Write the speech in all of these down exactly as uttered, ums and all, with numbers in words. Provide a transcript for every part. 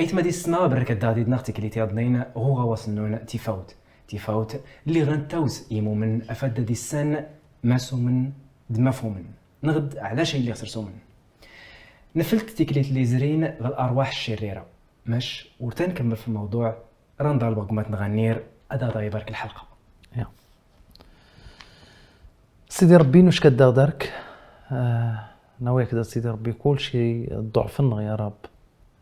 Aytma di ssma, berkat daɣ di-dneɣ tiklit yaḍnin ɣuɣa wass-nnun tifawt. Tifawt lliɣ n tawz imumen afad d issan masumen d mafumen. Neɣd ɛlac ay lliɣ sersumen. Nfelt tiklit lli zrin ɣ larwaḥ ccirira. Mac ur ta nkemmel f lmawḍuɛ, rand alba gmat nɣannir ad aɣ ibark lḥelqa. Ya. Sidi Ṛebbi nucka-d daɣ dark, eh, nawi-ak-d a Sidi Ṛebbi kulci ḍḍuɛfen-nneɣ ya Ṛab.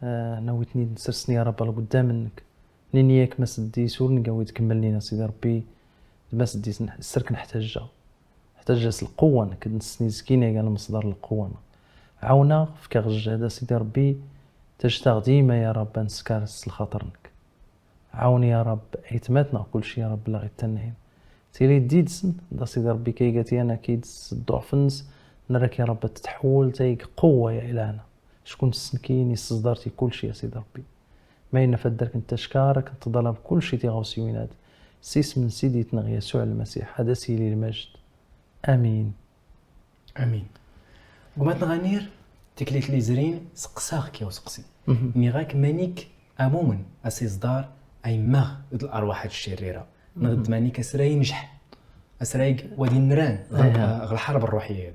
Eh, nawi-ten-id nsersen ya Ṛab ɣer lqeddam-nnek. Nini-yak ma s-d-is ur ngawi d kemmel-nnin a Sidi Ṛebbi, d ma s-d-is n-, sserk neḥtaǧ-a. Neḥtaǧ-a s lqewwa-nnek, d nessen izkin agi a lmeṣdar n lqewwa-nneɣ. Ɛawen-aɣ, fk-aɣ jjehd a Sidi Ṛebbi, ttaǧǧet-aɣ dima ya Ṛab a neskar s lxaṭer-nnek. Ɛawen ya Ṛab aytmatneɣ kulci ya Ṛab la ɣ-ittanhin. Tili d-idsen, d a Sidi Ṛebbi kaygat yan akid s ddɛuf-nnes, nerra-k ya Ṛab ad tetḥewwel tayeg qewwa ya ilahna. Acku nessen-k-in isseẓdar-t i kulci a Sidi Ṛebbi. Ma yenna faddark n tacka, akken teḍalab kulci tiɣawsiwin-ad. S isem n Sidi-tneɣ Yasuɛ Lmasiḥ, ad as-yili lmajd. Amin. Amin. Gmat nɣanir, tiklit lli zrin, seqsaɣ-k ya useqsi. Nniɣ-ak manik amumen asiẓdar ay mmaɣ d larwaḥ ad ccirira. Neɣ d manik asra injeḥ. Asra ig wad inran ɣ lḥarb ṛṛuḥiya.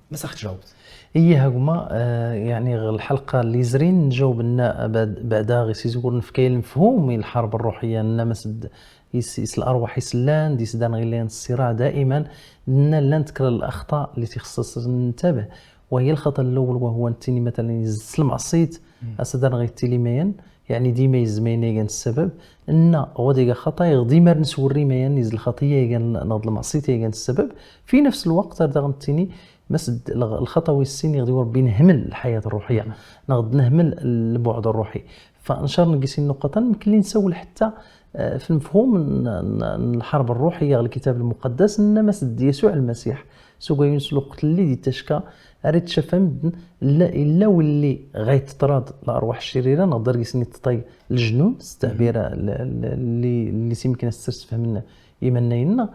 Ma s aɣ-tjawbt. Ihi a gma, eh, yeɛni ɣer lḥelqa lli zrin njawb-nna beɛda ɣis izgur nefka i lmefhum i lḥarb ṛṛuḥiya, nna mas d is, is larwaḥ isellan, d isdan ɣillan ssiraɛ daiman, nna llant kra n laxṭa lli tixṣṣ ntabeh. وهي الخطأ الأول وهو nettini matalan s lmeɛṣit, asadan ɣa yettili mayan, yeɛni dima yezmayen igan ssabab, nna ɣwad iga xaṭa iɣ dima ar neswerri mayan iz lxaṭiya igan neɣ d lmeɛṣit igan ssabab, fi nefs lweqt ar daɣ nettini mas d lxaṭa wis sin iɣ diwa Rebbi nehmel lḥayat ṛṛuḥiya, neɣ d nehmel lbuɛd ṛṛuḥi. Fa ncar ngi sin nuqaṭan, mkelli nsawel ḥetta, eh, fi lmefhum n, n, n lḥarb ṛṛuḥiya ɣ lkitab lmuqaddas, nna mas d Yasuɛ Lmasiḥ, s uga Yunus lweqt lli di tacka, ar itcaf amedden, illa, illa willi ɣa yettraḍ larwaḥ ccirira, neɣ d argis-nni teṭṭay lejnun, s ttɛbira l-, l-, lli, lli simkin ad s-sefhmen imannayen-nneɣ.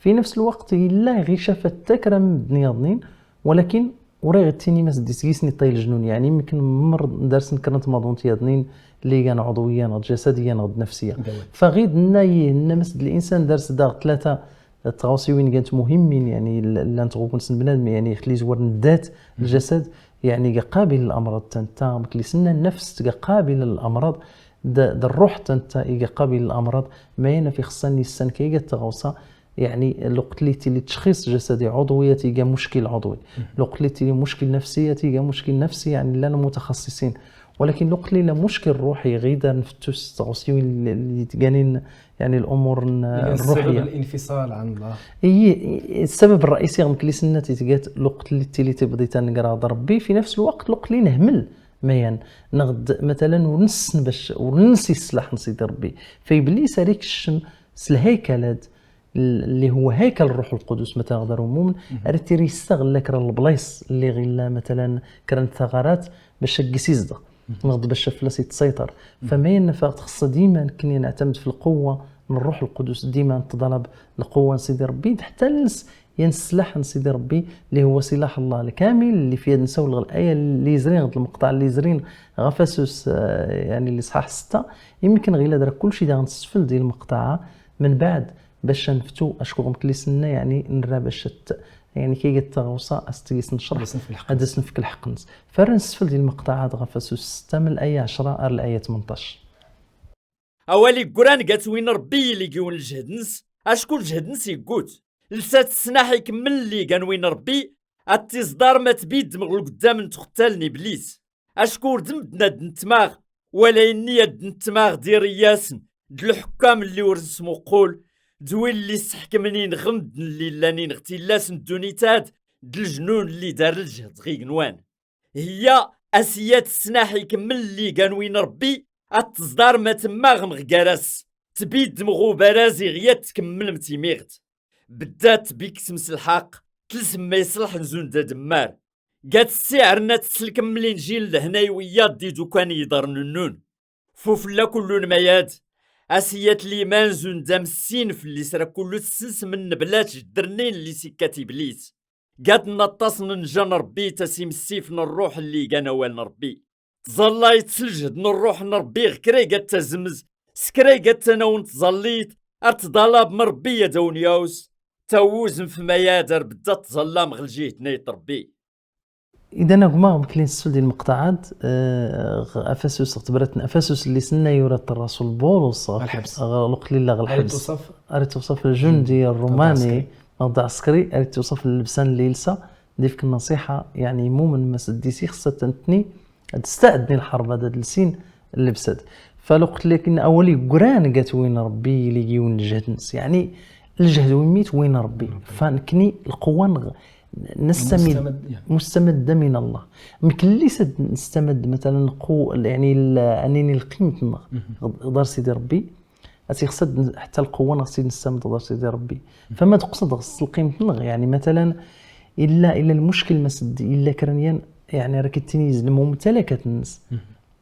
Fi nefs lweqt, illa ɣ icaf atta kra n medden yaḍnin, walakin ur iɣ ittini mas d isgis n iṭṭay lejnun, yeɛni mken mer darsen kra n tmaḍunt yaḍnin lli gan ɛuḍwiya neɣ d jasadiya neɣ d nafsiya. Fa ɣid nna yih, nna mas d linsan dars daɣ tlata tɣawsiwin gant muhimmin, yeɛni l-, llant ɣ ukens n bnadem, yeɛni xli zwar n ddat, ljasad, yeɛni ga qabil lamraḍ tanta, mekli s nna nnafs ga qabil lamraḍ, d, d ṛṛuḥ tanta i ga qabil lamraḍ, ma yan af ixṣṣan issan kay ga tɣawsa, يعني لوقت اللي تيلي تشخيص جسدي عضوي تيجا مشكل عضوي، لوقت اللي تيلي مشكل نفسي تيجا مشكل نفسي، يعني لنا متخصصين. ولكن لوقت اللي لا مشكل روحي غير دار نفتو ستغوسيوين اللي، اللي يتقانين يعني الامور ن-، الروحيه. الانفصال عن الله. اي، السبب الرئيسي غمكلي سنة تيتقات لوقت اللي تيلي تبدي تنقرا ربي، في نفس الوقت لوقت اللي نهمل ميان نغد مثلا ونس باش ونس يسلح نسيدي ربي، فيبليس هذيك الشم سلهيكلات اللي هو هيكل الروح القدس مثلا غدا رموم، راه تيري يستغل لك راه البلايص اللي غير مثلا كرنت ثغرات باش يقيس يزدغ، نغض باش فلاس يتسيطر. فما ينفع تخص ديما كني نعتمد في القوه من الروح القدس، ديما نتطلب القوه نسيدي ربي حتى نس ين السلاح نسيدي ربي اللي هو سلاح الله الكامل اللي في يد نسول الايه اللي زرين غد المقطع اللي زرين غفاسوس، آه، يعني اللي صحاح سته. يمكن غير درك كل شيء داغ نسفل ديال المقطعه من بعد باش نفتو اشكون كليسنا، يعني نرى باش ت-، يعني كي قلت غوصة استيس نشرح. هذا سنفك الحق نس. فرنسفل ديال المقطع هذا غفاسوس ستة من الآية عشرة إلى الآية ثمنطاش. Awal iggran gat win Ṛebbi i ligiwen lǧehd-ns, acku lǧehd-ns iggut. Lsat ssnaḥ ikemmel lligan win Ṛebbi, ad tiẓḍar ma tbiddem ɣer lgeddam n txettal n Iblis. Acku ur d medden ad d-nettmaɣ, wala yenni ad d-nettmaɣ d ireyyasen, d leḥkam lli ur nesmuqul, d win lli sseḥkmen inɣ medden lli llan inɣ tillas n ddunit-ad, d leǧnun lli dar lǧehd ɣ igenwan. Hiyya, asiyat ssnaḥ ikemmel lligan win Ṛebbi, ad teẓḍarem ad temmaɣem ɣ gar-as, tbiddem ɣ ubaraz iɣ yad tkemmlem timiɣt. Beddat bikksem s lḥaq, tlsem ma iṣleḥ nzun d ademmar. Gat ssiɛren ad tselkem linjil d hnay wiyaḍ d idukan yiḍarn nnun. Fufella kullun mayad, asiyat liman zun d amessin fell-is ra kullu tessensem nneblat jeddernin lli sikkat Iblis. Gat n aṭas n nja n Ṛebbi tasimsif n ṛṛuḥ lli gan awal n Ṛebbi. Tẓallayt s lǧehd n ṛṛuḥ n Ṛebbi ɣer kra iga d tazemz, s kra iga d tanawen tẓallit, ar tḍalab n Ṛebbi ad awen-yaws, tawuzem f mayad ar bedda tẓallam ɣer lǧihd n ayt Ṛebbi. Idan agma mkli nsul di lmeqtaɛat, eh, ɣ afasus, ɣ tebrat n afasus lli senna yura-t Rasul Bulus ɣ Lḥebs. Ɣ luqlilla ɣ Ar lḥebs. Ittusaf. Ar ittusaf ljundi ṛṛumani, neɣ d aɛsekri, ar ittusaf llebsa n lilsa, d ifk nṣiḥa, yeɛni mumen ma s ddis-i xeṣṣa tantni, ad staɛdni lḥerb, ad lsin llebsat. Fa luqt lakin awal yeggran gat win Ṛebbi, ili yiwen lǧehd-nnes. Yeɛni, lǧehd wimit win Ṛebbi. Fa nekni lquwa neɣ nestamid, mustamad, ya. Mustamad min Allah. Mkellis ad nestamad, matalan, lqu-, yeɛni, l-, anini lqimt-nneɣ. Ɣ-, ɣer Sidi Ṛebbi, ad ixṣ ad n-, ḥtta lquwa neɣ s id nestamd ɣer Sidi Ṛebbi. Fama d-qṣed ɣer lqimt-nneɣ, yeɛni, matalan, illa, illa lmuckel ma s d-, illa kra n yan, yeɛni, ara k-ittini yezlem umtalakat-nnes.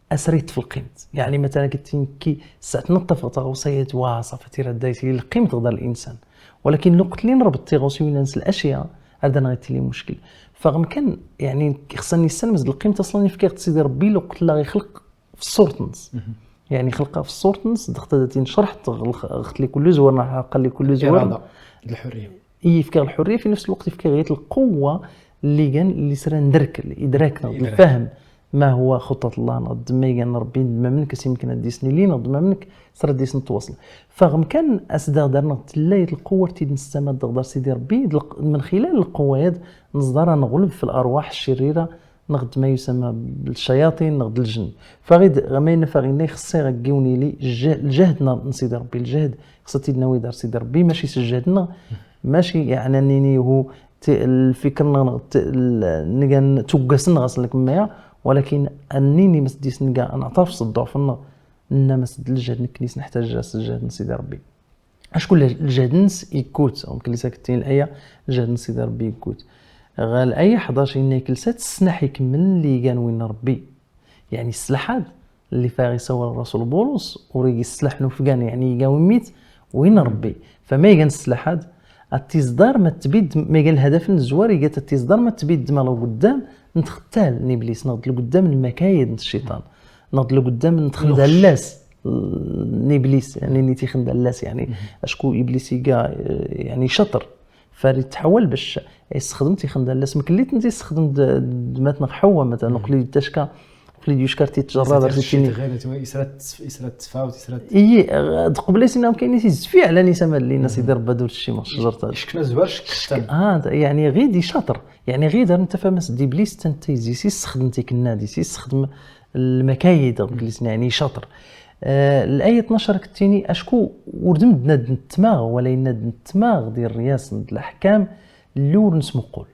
Asra yeṭṭef lqimt. Yeɛni, matalan, k-ittini ki saɛt neṭṭef ɣer taɣawsa-yat, wa, ṣafi, tira dayt, ili lqimt ɣer insan. Walakin luqt li nrebṭ tiɣawsiwin-a s lacya, ar da neɣ ittili muckel. Faɣ mkan, yeɛni, ixṣan nissan mezd lqimt aṣlan ifkiɣ-tt Sidi Ṛebbi luqt la ixleq f ṣṣurt-nnes. Yeɛni xelqa f ṣṣurt-nnes, dɣt ad tin-cerḥet ɣ-, ɣ-, ɣt likullu zwar, neɣ ḥaqa likullu zwar. Irada, d lḥurriya. I yefka lḥurriya, fi nefs lweqt yefka ɣit lquwa lli gan, lli sra nderk, idrak, idrak. Lfahem ma huwa xuṭṭat Allah, neɣ d ma igan Ṛebbi, d ma mnek as imken ad d-isnili, neɣ d ma mnek sra d-isnetwaṣel. Faɣ mkan as daɣ dar neɣ tella yet lquwa ar tid nestamad ɣer Sidi Ṛebbi, d lq-, min xilal lquwa-yad neẓḍar ad neɣleb f larwaḥ cirrira, neɣ d ma yusamma lcayaṭin, neɣ d lǧenn. Faɣid, ɣamayen faɣinna ixṣṣi ɣ yiwen ili lje-, lǧehd n, n Sidi Ṛebbi, lǧehd xṣa tid nawi dar Sidi Ṛebbi, mačči s lǧehd-nneɣ, mačči yeɛni annini hu ti-, lfikr-nneɣ, neɣ ti-, l-, ngan tuggas-nneɣ aṣel kemmaya, walakin annini ma s d-isnga neɛtaref s ddɛuf-nneɣ, nna ma s d lǧehd nekni s neḥtaǧ s lǧehd n Sidi Ṛebbi. Acku l-, lǧehd-nnes yeggut, mkelli s ak-ttin laya, lǧehd n Sidi Ṛebbi yeggut. Ɣer laya ḥdac inna ikelsat, ssnaḥ ikemmel li igan win Ṛebbi. Yeɛni sslaḥ-ad, lli faɣ isawal Rasul Bulus, ur igi sslaḥ n ufgan, yeɛni iga win-it, win Ṛebbi. Fama igan sslaḥ-ad, ad tiẓḍar ma tbid, ma igan lhadaf n zzwar, iga ad tiẓḍar ma tbid ma lguddam n txettal n Iblis, neɣ d lguddam n lmakayed n cciṭan, neɣ d lguddam n txendallas n Iblis, yeɛni niti xendallas, yeɛni acku Iblis iga, eh, yeɛni caṭer. Farid tḥawal bac yessexdem tixendallas mkellit nti yessexdem d, d matneɣ Ḥewwa, matalan, uqli d tacka, uqli d yucka ar titjara, ar titini. Isra tfawt, isra. Iyi, eh, d qbel isin am kayen i tizfi ɛlan isamal lina Sidi Ṛebbi ad ur teccimeɣ cejṛet-a. Icekna zwar cekk xtan. Ah, yeɛni ɣid icaṭer. Yeɛni ɣid ar nta famas d Iblis, tanta izis, issexdem tikennadis, issexdem lmakayid, mkelli s-, yeɛni icaṭer. Eh, laya tnac ar k-ttini, acku ur d medden ad nettmaɣ, wala yenna ad nettmaɣ di ṛṛyas n d leḥkam, lli ur nesmuqul.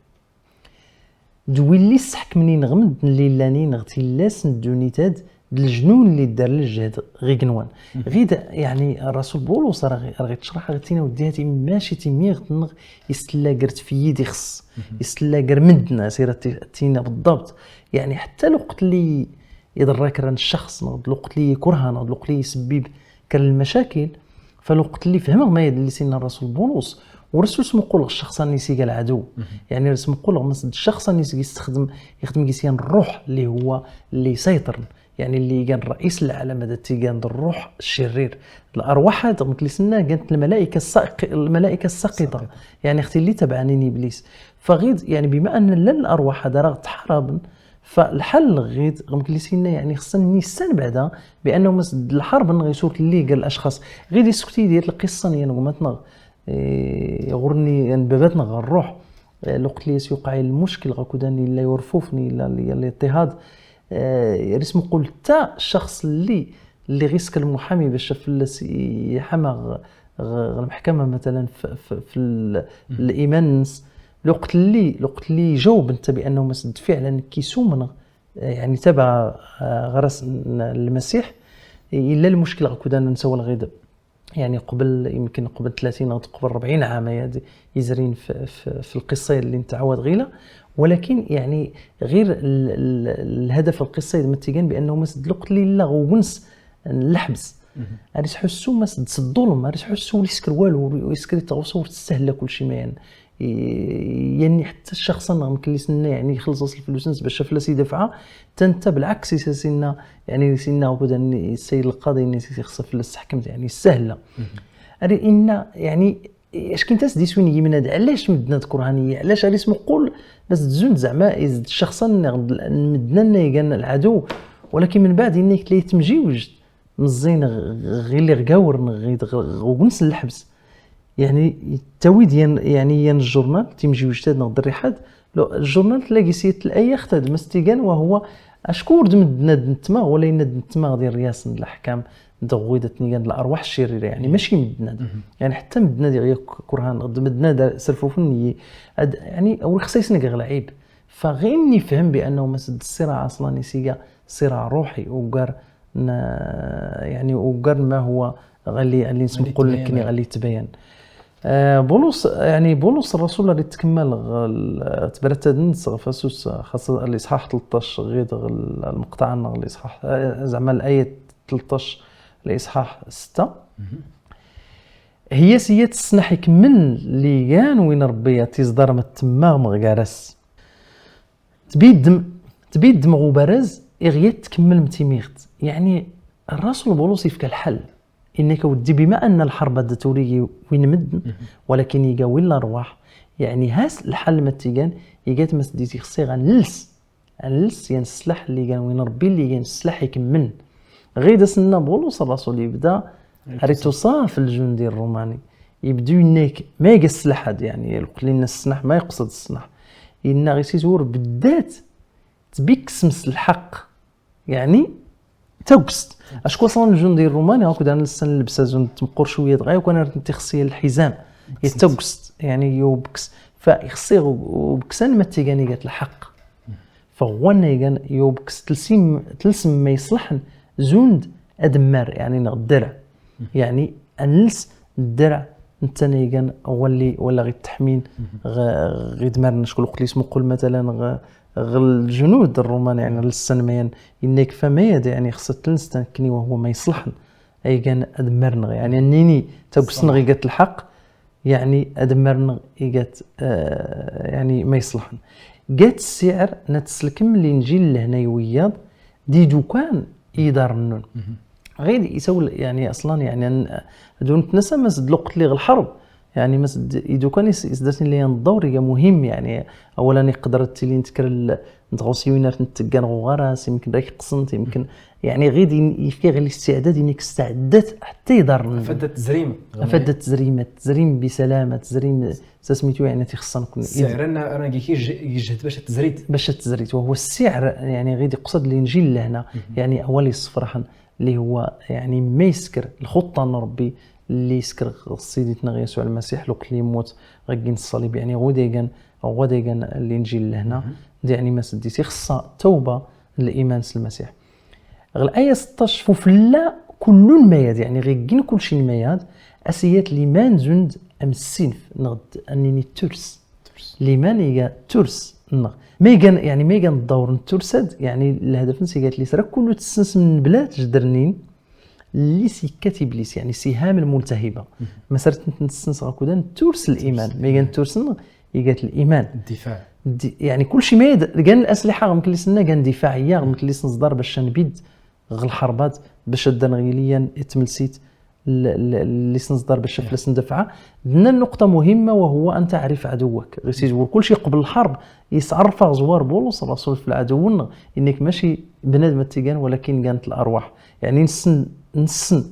D willi sseḥkmen ineɣ medden lli llan ineɣ tillas n ddunit-ad, d lejnun lli ddar lǧehd ɣ igenwan. Ɣid, yeɛni, Rasul Bulus, ara ɣ-, ara ɣ-ittecraḥ, ara ɣ-ittin, a weddi, hati mačči timiɣt-nneɣ isella gar tfeyyid ixes, isella gar medden, asira ti-, tina beḍḍabt. Yeɛni, ḥetta lweqt lli iḍerra kra n ccexs, neɣ d lweqt lli ikurha, neɣ d lweqt lli isebbib kra n lmacakil, fa lweqt lli fehmeɣ ma yad lli sinna Rasul Bulus, ur as usmuqul ɣ ccexs-anni s iga lɛadew. Yeɛni, ar smuqul ɣ mas d ccexs-anni s gi yessexdem, ixdem gi syan ṛṛuḥ lli huwa lli sayṭren. Yeɛni, lli igan ṛṛa'is n lɛalam, ad t-igan d ṛṛuḥ ccirir. Lɛerwaḥ-ad, mkelli s-nna, gant lmalaika ssaqi-, lmalaika ssaqita. Yeɛni, ɣ tilli tabɛanin Iblis. Fa ɣid, yeɛni, bima anna llan lɛerwaḥ-ad ara ɣ-ttḥaraben, fa lḥal ɣid, mkelli s-inna, yeɛni, xeṣṣan nissan beɛda, bi annahu mas d lḥerb-nneɣ i sur lli gar lacxaṣ. Ɣid issukti-d yat lqissa n yan gma-tneɣ, eh, ɣur-nni, yan babat-nneɣ ɣer ṛṛuḥ. Eh, lweqt lli as yuqeɛ lmuckel ɣakud anni yella yurfuf, anni yella, yella liṭṭihaḍ. Eh, ar ismuqul ta ccexs lli, lli ɣ isker lmuḥami bac fell-as iḥama ɣ, ɣ, ɣ lmeḥkama, matalan, f, f, f l, liman-nnes. Lweqt lli, lweqt lli ijaweb netta bi annahu mas d fiɛlan nekk issumneɣ, eh, yeɛni tabaɛ, eh, ɣer-as n, n Lmasiḥ, yella lmuckel ɣakud anna nsawal ɣid. Yeɛni qbel, yemken qbel tlatin neɣ qbel rebɛin ɛam aya d-, yezrin f, f, f lqissa lli nettɛawad ɣila, walakin, yeɛni, ɣir l, l, lhadaf n lqissa d ma tt-igan bi annahu mas d lweqt lli yella ɣ ugens n leḥbes. Ar isḥussu mas d s ḍḍulm, ar isḥussu ur isker walu, ur, ur isker i tɣawsa, ur testahla kulci ma yan. يعني حتى الشخص انا ممكن لي سنة يعني يخلص الفلوس نسبة شاف لا سيدة فعا. تنتا بالعكس يساسينا، يعني سينا وكذا السيد القاضي اني يخصف لا حكمت يعني سهلة. اري ان يعني اش كنت اسدي سوين يمنا علاش مدنا تكرهانية؟ علاش علي اسمو قول بس تزون زعما يزد الشخص مدنا يقال العدو، ولكن من بعد انك تلي تمجيوج مزين غير اللي غاور غير وقنس الحبس. يعني تاويد ين يعني ين الجورنال تيمجي وجتاد نغد الرحاد. لو الجورنال تلاقي سيت الايخ تاد مستيقان وهو اشكور دم الدناد نتما ولا يند نتما غادي الرياس الاحكام دغويدة نيقان الارواح الشريره، يعني ماشي من الدناد. يعني حتى من الدناد يغير كرهان غد من الدناد سلفوفني يعني او خصيص نقغ العيب. فغير نفهم بانه مسد الصراع اصلا يسيا صراع روحي وقار يعني وقار ما هو غالي اللي نسمقول لك غالي تبين. آه، بولس يعني بولس الرسول اللي تكمل تبرت نسغ فاسوس خاصة الاصحاح ثلاثطاش غير المقطع الاصحاح آه، زعما الايه ثلاثطاش الاصحاح ستة. هي سيات السنحك من ليان وين ربي تيزدار متما مغارس تبيدم تبيدم غوبرز اغيت تكمل متيميغت. يعني الرسول بولس يفك الحل انك ودي بما ان الحرب ضد توريجي وين مدن، ولكن يقاوي الارواح. يعني هاس الحل ما تيجان يقات ما سديتي خصي غنلس غنلس ين السلاح اللي كان وين ربي اللي كان السلاح يكمل. غير سنة بولس الرسول يبدا ريتوصاف الجندي الروماني يبدو انك ما يقص السلاح هذا، يعني يقول لنا السلاح ما يقصد السلاح. إن غير سيزور بدات تبيكس مس الحق، يعني توكست. اشكو اصلا الجندي الروماني هاكو دان لسان اللبسه زون تمقور شويه دغيا وكان راه تخصيه الحزام يتوكست يعني يوبكس. فيخصي وبكسان ما تيغاني قالت الحق. فغوانا يغان يوبكس تلسم تلسم ما يصلحن زوند ادمر يعني نغدر. يعني انلس الدرع نتا يغان ولي ولا غير التحمين غير دمار نشكل قليس مقول مثلا غ- غ الجنود الرومان يعني للسنميان انك فما يد يعني خصت لنستنكني وهو ما يصلحن. اي كان ادمرنا يعني انني توكسنا غي قالت الحق، يعني ادمرنا اي قالت آه يعني ما يصلحن. قالت السعر نتسلكم الانجيل لهنا يوياض دي دوكان يدار النون. غير يسول يعني اصلا يعني أن- دون تنسى ما زد لقت لي الحرب. يعني ما زد يدو كان يس- يسدرتني لي الدور هي مهم يعني. اولا يقدر تيلي نتكر ال- نتغوصي وين راه نتكان غوغراس يمكن راك قسنت يمكن يعني غير دين يفكي غير الاستعداد انك استعدت حتى يضرني. فدت زريمه. فدت زريمه تزريم بسلامه تزريم ساسميتو يعني تيخصنا كون السعر انا انا كي يجهد باش تزريت باش تزريت وهو السعر يعني غير يقصد الانجيل لهنا. يعني اول يصفرحن اللي هو يعني ما يسكر الخطه نربي اللي يسكر سيدنا يسوع المسيح لو كلي موت غير الصليب يعني غوديغان غوديغان الانجيل لهنا. دي يعني ما سديتي خصها توبه الايمان في المسيح. غير الايه ستطاش فوفلا كل المياد يعني غير كل شيء المياد اسيات الايمان زند ام السنف نغد انني ترس الايمان يا ترس نغ ما يقان يعني ما يقان الدور الترسد يعني الهدف نسي قالت لي سرا كله تسنس من بلاد جدرنين اللي سيكات ابليس يعني سهام الملتهبه. ما سرت نتسنس غاكودا ترس الايمان ما يقان ترس نغ يقات الايمان الدفاع. يعني كل شيء ما يد قال الاسلحه غمكن لسنا قال دفاعيه غمكن لسنا صدار باش نبيد غ الحربات باش الدنغيليا اتملسيت اللي سنصدر باش فلس ندفعه. عندنا نقطة مهمة وهو أن تعرف عدوك. غير سيزور كل شيء قبل الحرب يسعرف زوار بولس الرسول في العدو إنك ماشي بنادم التيجان ولكن كانت الأرواح. يعني نسن نسن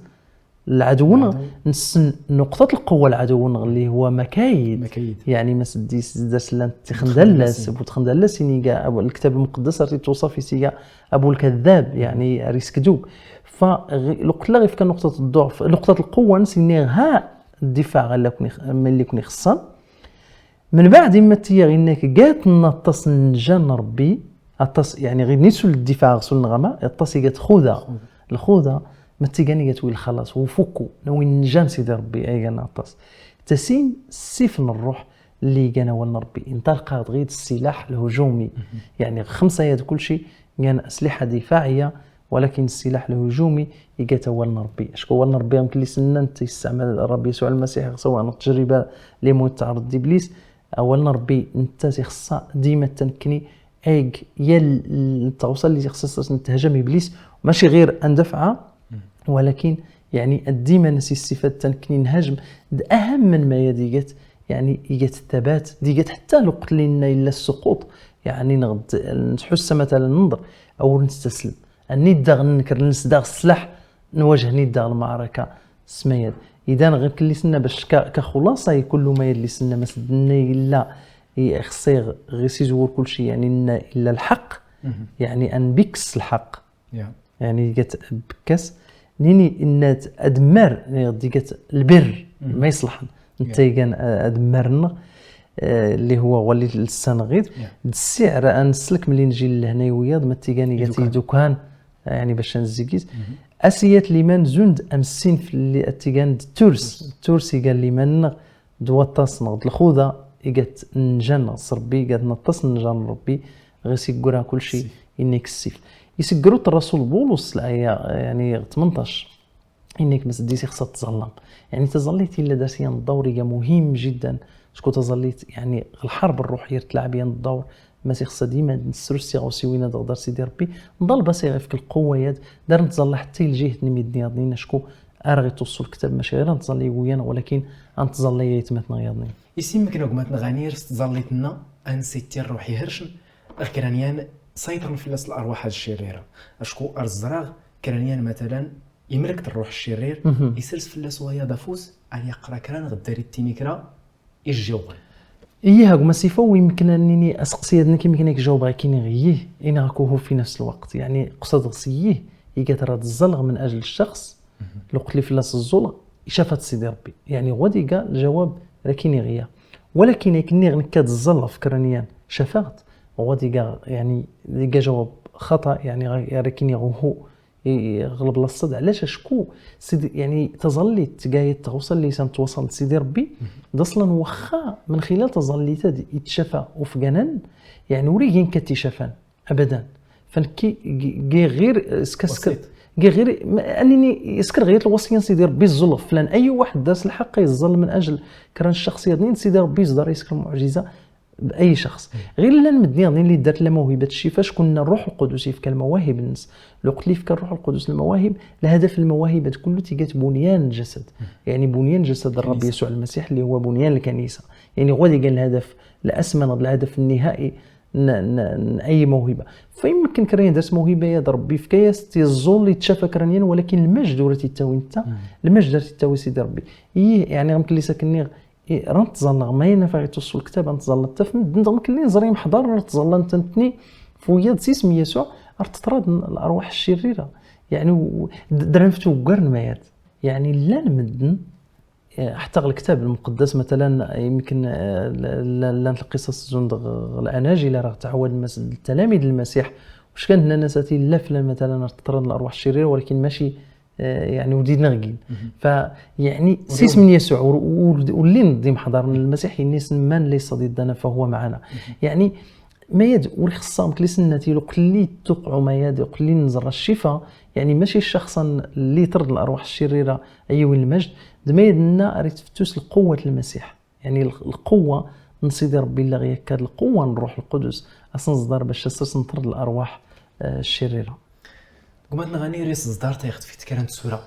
العدو نسن نقطة القوة العدو اللي هو مكايد. مكايد. يعني ما سديس داس لان تخندلس وتخندلس إني الكتاب المقدس رتي توصف في سيجا ابو الكذاب يعني ريسك دوك. فلقت لا غير نقطه الضعف نقطه القوه نسينيها الدفاع غير اللي كني اللي كني خصها. من بعد ما تيا غيناك قات نطس نجان ربي. اطس يعني غير نيسو الدفاع غسول نغما اطس قات خوذا الخوذه ما تيغاني قات ويل خلاص وفكو نوين نجان سيدي ربي اي قال نطس تسين سيف الروح اللي كان هو ربي انطلق غير السلاح الهجومي. يعني خمسه يد كل شيء كان اسلحه دفاعيه ولكن السلاح الهجومي يقات هو ربي. اشكو هو ربي يمكن لي سنن تيستعمل الرب يسوع المسيح سواء التجربه اللي مو تعرض لابليس أولا ربي نتا تيخصها ديما تنكني ايك يا التغوصه اللي تيخصها تهجم ابليس، ماشي غير اندفعها، ولكن يعني ديما نسي الصفات تنكني نهاجم. د اهم من ما يديقت، يعني يقت الثبات ديقت حتى لو قلت لنا الا السقوط، يعني نغد نحس مثلا ننظر او نستسلم، اني داغ نكر نسداغ السلاح، نواجه ني داغ المعركه. سميد اذا غير كل سنه باش ك- كخلاصه كل ما يلي سنه ما سدنا الا يخصي غير سيزور كل شيء، يعني إن الا الحق، يعني ان بيكس الحق، يعني جات بكاس نيني ان ادمر، يعني دي جات البر ما يصلح انت كان ادمرنا، آه، اللي هو ولي السنغير. السعر ان سلك ملي نجي لهنا وياض ما تيغاني جاتي دكان، يعني باش نزيكيز. اسيات ليمان زوند امسين في اللي اتيغان التورس التورسي قال ليمان دوا تصنغ الخوذه، ايقات نجان صربي قالت نطس نجان ربي، غير سيقرا كل شيء. انك السيف يسقروا الرسول بولس الايه يعني ثمنطاش، انك ما سديتي خصها تظلم. يعني تظليتي الا درتي الدور مهم جدا، شكون تظليت يعني الحرب الروحيه تلعب الدور، ما تيخصها ديما نسرو الصيغه وسوينا دغدار سيدي ربي. نضل بصيغه في القوه يد دار نتظل حتى لجهه الميدنياضين شكون ارغي توصل الكتاب ماشي غير نتظل يويان، ولكن انتظل لي يتمتنا غياضني. يسمكن وقمات نغانير ستظليتنا انسيتي الروحي هرشن اخكرانيان سيطر في الناس الارواح الشريره. اشكو ارزراغ كرانيان مثلا يملك الروح الشرير، يسرس في الناس ويا دافوس ان يقرا كران غداري التينيكرا يجاوبن. ايه هاكما سيفا ويمكن انني اسقسي هاد كيما كان يجاوب غير كيني غيه اين راكو هو في نفس الوقت، يعني قصد غسيه يقات راه الزلغ من اجل الشخص. لو قلت لي في الناس الزلغ شافت سيدي ربي، يعني هو ديكا الجواب راه كيني غيا. ولكن كني غنكاد الزلغ فكرنيا شفاغت، هو ديكا يعني ديكا جواب خطا، يعني غا- راه كيني غو هو يغلب الصد. علاش؟ شكو سيدي يعني تظليت تقايت توصل ليسان توصل لسيدي ربي. ده اصلا واخا من خلال تظليت هاد يتشافى وفقنا، يعني وريجين كتشافان ابدا. فنكي جي غير اسكسكت جي غير ما- انني يسكر غير الوصيه سيدي ربي الظلم فلان اي واحد داس الحق يظل من اجل كران الشخصيه دين سيدي ربي يصدر يسكر معجزه باي شخص. غير لا نمدني غني اللي دارت لا موهبه الشفاء شكون الروح القدس يفك المواهب الناس. لو قلت لي فك الروح القدس المواهب، الهدف المواهب هاد كله تيجات بنيان الجسد، يعني بنيان جسد الرب يسوع المسيح اللي هو بنيان الكنيسه. يعني هو اللي كان الهدف الاسمى، الهدف النهائي ن- ن- ن- اي موهبه. فيمكن كريان درت موهبه يا ربي في كياس تيزول يتشافى كرانيا، ولكن المجد ورا تيتاوي انت، المجد راه تيتاوي سيدي ربي. ايه يعني غمكن لي ساكني إيه، راه نتظلغ ما ينفع يتوصل الكتاب، نتظلغ حتى في مدن دغم كلي نزري محضر، راه نتظلغ نتنتني فويا دسيس مية يسوع، راه تطرد الارواح الشريره. يعني و- د- درنا في توقر نمايات. يعني لا نمدن، آه، حتى الكتاب المقدس مثلا يمكن، آه، ل- ل- لان القصص زوند الاناجيل راه تعود المس- التلاميذ المسيح واش كانت الناس لا فلان مثلا راه تطرد الارواح الشريره، ولكن ماشي آه، يعني وديدنا غين. فيعني سيس من يسوع ور- ور- ولين ديم حضر المسيح يني من ليس ضدنا فهو معنا. يعني ما يد وري خصام كلي سنتي لو قلي توقعوا ما يد قلي نزر الشفاء، يعني ماشي الشخص اللي يطرد الارواح الشريره اي وين المجد. دما يدنا ريت فتوس القوه المسيح، يعني الق- القوه نصيدي ربي الله غير كاد القوه نروح القدس اصنصدر باش اساس نطرد الارواح آه، الشريره. قمت نغني ريس صدار تيخت في كرنت سورة،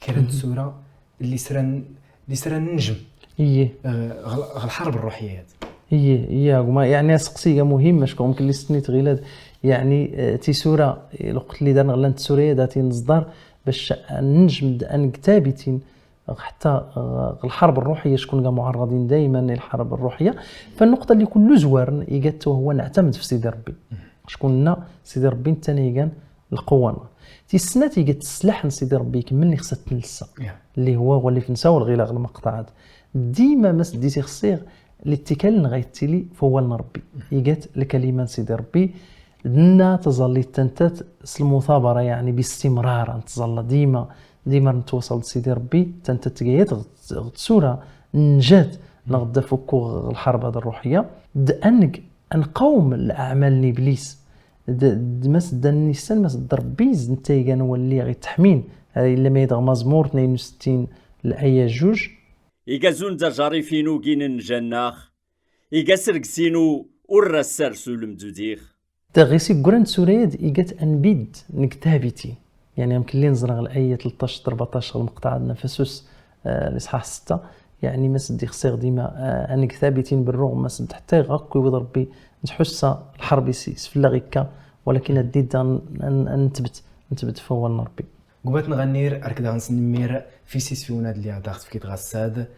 كرنت سورة اللي سرا اللي سرا نجم ايه آه، غل- غل الحرب الروحيه هذه. ايه ايه هما يعني سقسيه مهم شكون ممكن اللي سنيت غيلاد، يعني آه، تي سوره الوقت اللي دار غلان تسوريه داتي نصدر باش نجم د- ان كتابتين حتى آه، الحرب الروحيه شكون كاع معرضين دائما للحرب الروحيه. فالنقطه اللي كل زوار يقات هو نعتمد في سيدي ربي، شكون سيدي ربي انت نيغان القوه. تيسنا تيقت السلاح نسيدي ربي يكملني خصها تنسى اللي هو هو اللي في نساو الغلاغ المقطعات. ديما ما سديتي خصيغ الاتكال نغيتي لي فهو لربي. يقت الكلمه نسيدي ربي دنا تظلي تنتت المثابره يعني باستمرار نتظل ديما ديما نتواصل سيدي ربي تنتت تقيت غتسورة نجات نغدا فكو الحرب هذه الروحيه. دانك انقاوم الاعمال نابليس د- د- ما سدان نيسان ما سد ربي زنتاي كان ولي غيتحمين. الا ما يدغ مزمور اثنين وستين الايه جوج. Iga zun d ajarif-inu gin n Jannaɣ, Iga sreg-s-inu ur rassar sulem d udiɣ. Taɣisi ggurant surayed igat anbid n ktabitin. يعني يمكن لي نزرغ الآية ثلطاش ثربطاش المقطع عندنا فسوس الإصحاح ستة. يعني ما سد يخسر ديما أن كتابتين بالرغم ما سد حتى غاكو يوض ربي نتحس الحرب يسفلا غيكا، ولكن الديد أن نثبت نثبت فوال ربي. قبات نغنير أركد غنسنمير في سيس في وناد اللي عداخت في كيت غساد.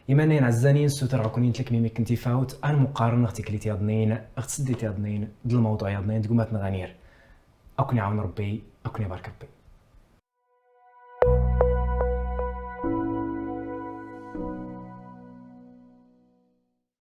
إيمانا ينعزانين سوتر غكونين تلك ميميك كنتي فاوت أن مقارن أختي كليتي يضنين أخت سديتي يضنين دل الموضوع يضنين تقومات نغنير. أكون يعاون ربي، أكون يبارك ربي.